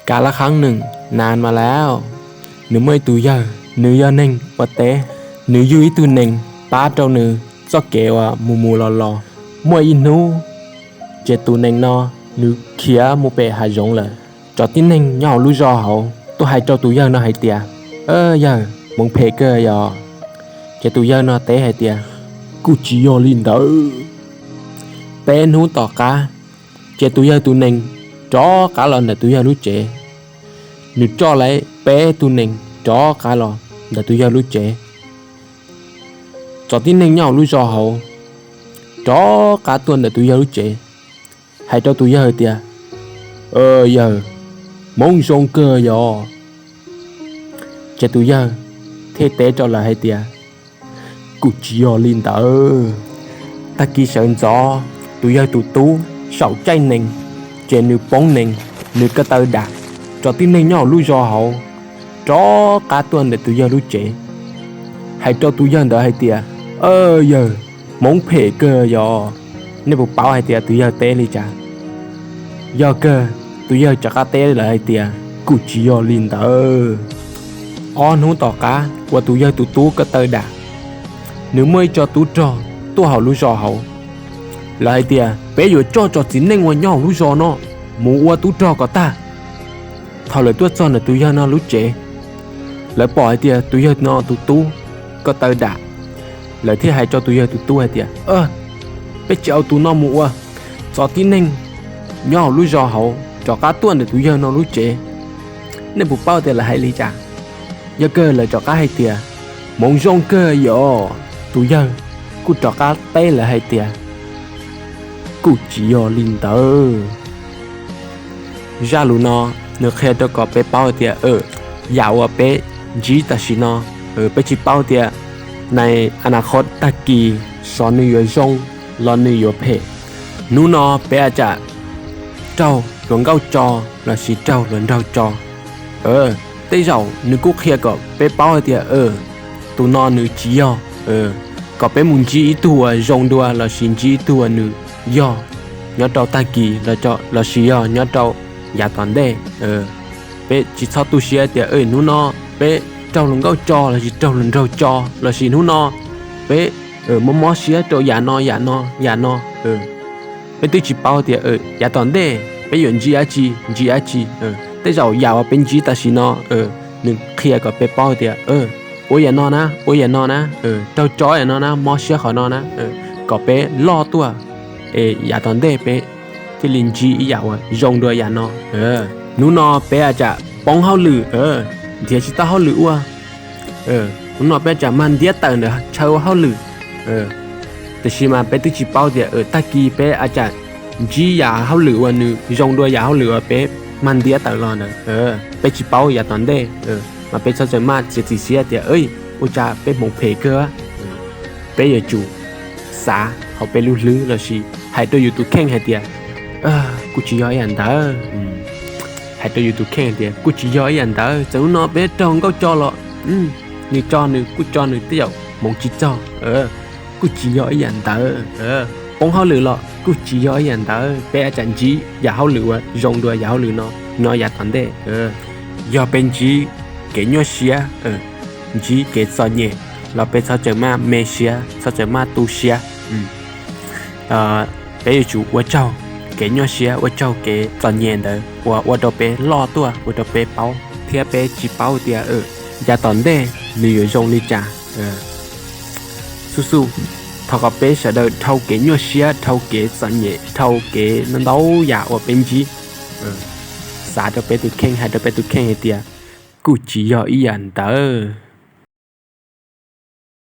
Kab lab khaab nwm nas mas lauj, nws muaj ib tug yawg, nws yog neeg ua teb, nws yug ib tug nees pab rau nws txoj kev uas mus mus los los. Muaj ib hnub, ces tus nees no nws khiav mus pem hav zoov lawm. Cov tib neeg nyob hauv lub zos hauv tuaj hais rau tus yawg no hais tias, Yawg, hmoov phem kawg yog. Ces tus yawg no teb hais tias, Kuj tsis yog li ntawd. Peb hnub tom qab, ces tus yawg tus nees rov qab los ntawm tus yawg lub tsev. Nws coj lawv peb tug nees rov qab los ntawm tus yawg lub tsev. Cov tib neeg nyob hauv lub zos hauv rov qab tuaj ntawm tus yawg lub tsev, hais rau tus yawg tias, Yawg, hmoov zoo kawg yog. Ces tus yawg thiaj teb rau lawv hais tias, Kuj tsis yog li ntawd. Tag kis sawv ntxov tus yawg tus tub saum caij nees, ces nws poob nees, nws ko taw dam. Cov tib neeg nyob hauv lub zos hauv rov qab tuaj ntawm tus yawg lub tsev, hais rau tus yawg ntawd hais tias, Yawg, hmoov phem kawg yog. Nej puas paub hais tias tus yawg teb li cas? Yog kawg, tus yawg rov qab teb lawv hais tias, Kuj tsis yog li ntawd. Ob hnub tom qab uas tus yawg tus tub ko taw dam, nws muaj ib co tub rog tuaj hauv lub zos hauv. Lawv hais tias, Peb yuav coj cov txiv neej uas nyob hauv lub zos no mus ua tub rog kom tag. Thaum lawv tuaj txog ntawm tus yawg no lub tsev, lawv pom hais tias tus yawg no tus tub ko taw dam. Lawv thiaj hais rau tus yawg tus tub hais tias, Peb tsis ua tus no mus ua. Cov tib neeg nyob hauv lub zos hauv rov qab tuaj ntawm tus yawg no lub tsev, nej puas paub tias lawv hais li cas? Yog kawg lawv rov qab hais tias, Hmoov zoo kawg yog. Tus yawg kuj rov qab teb lawv hais tias, Kuj tsis yog li ntawd. Zaj lus no nws qhia rau kom peb paub tias, yam uas peb ntsib tam sim no, peb tsis paub tias nais a na khoj tag kis xyov nws yuav zoo los nws yuav phem. Hnub no peb a tsam raug hluas nkauj tso lossis raug hluas nraug tso. Tej zaum nws kuj qhia kom peb paub hais tias, tus no nws tsis yog, kom peb mus ntsib ib tug uas zoo dua lossis ntsib ib tug uas nws yog nyob rau tag kis lossis yog nyob rau yav tom ntej. Peb tsis txhob tu siab tias hnub no peb raug hluas nkauj tso lossis raug hluas nraug tso lossis hnub no peb mob mob siab rau yam no yam no yam no. Peb twb tsis paub tias yav tom ntej peb yuav ntsib dab tsi ntsib dab tsi. Tej zaum yam uas peb ntsib tam sim no nws qhia kom peb paub tias ua yam no na, ua yam no na, raug tso yam no na, mob siab qhov no na, kom peb loj tuaj es yav tom ntej peb thiaj li ntsib ib yam uas zoo dua yam no. Hnub no peb a tsam poob hauj lwm, nrhiav tsis tau hauj lwm ua. Hnub no peb a tsam mag ntiab tawm ntawm chaw ua hauj lwm. Tiam sis mas peb twb tsis paub tias tag kis peb a tsam ntsib yam hauj lwm uas nws zoo dua yam hauj lwm uas peb mag ntiab tawm los ntawd. Peb tsis paub yav tom ntej, mas peb txhob txawm maj txiav txim siab tias ua cas peb hmoov phem kawg. Peb yuav tsum xav hauv peb lub hlwb lossis hais rau yus tus kheej hais tias kuj tsis yog ib yam ntawd. Hais rau yus tus kheej hais tias kuj tsis yog ib yam ntawd, txawm hnub no peb raug nkauj tso los nws tso nws kuj tso nws tej zaum hmoov tsis txog, kuj tsis yog ib yam ntawd. Poob hauj lwm los kuj tsis yog ib yam ntawd, peb a tsam ntsib yam hauj lwm uas zoo dua yam hauj lwm no nyob yav tom ntej. Yog peb ntsib kev nyuaj siab, ntsib kev txom nyem los peb txhob txawm maj me siab, txhob txawm maj tu siab. Peb yuav tsum ua tsaug kev nyuaj siab, ua tsaug kev txom nyem ntawd uas ua rau peb loj tuaj, ua rau peb paub thiab peb tsis paub tias yav tom ntej nws yuav zoo li cas. Xub xub, thov kom peb sawv daws dhau kev nyuaj siab, dhau kev txom nyem, dhau kev ntau yam uas peb ntsib, xav rau peb tus kheej, hais rau peb tus kheej hais tias kuj tsis yog ib yam ntawd.